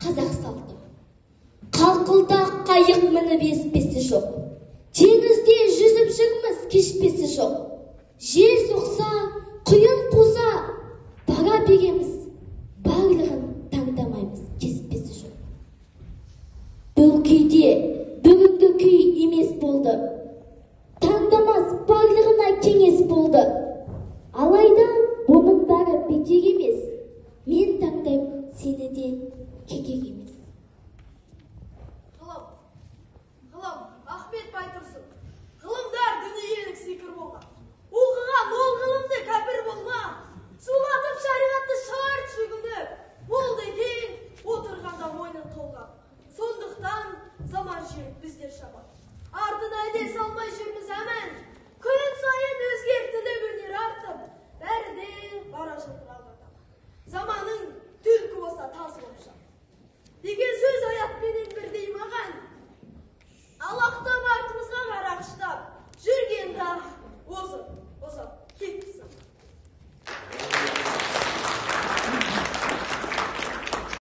Қазақ салты. Қалқылдақ қайық мініп еспесі жоқ. Теңізде жүзіп жүрміз кешпесі жоқ. Жел соқса, құйын қуса, бара береміз, барлығын таңдамаймыз, кеспесі жоқ. Бұл күйде бүгінгі күй емес болды. Таңдамас барлығына кеңес болды. Алайда бұның бәрі бекер емес. Мен таңдаймын сені де кекер емес.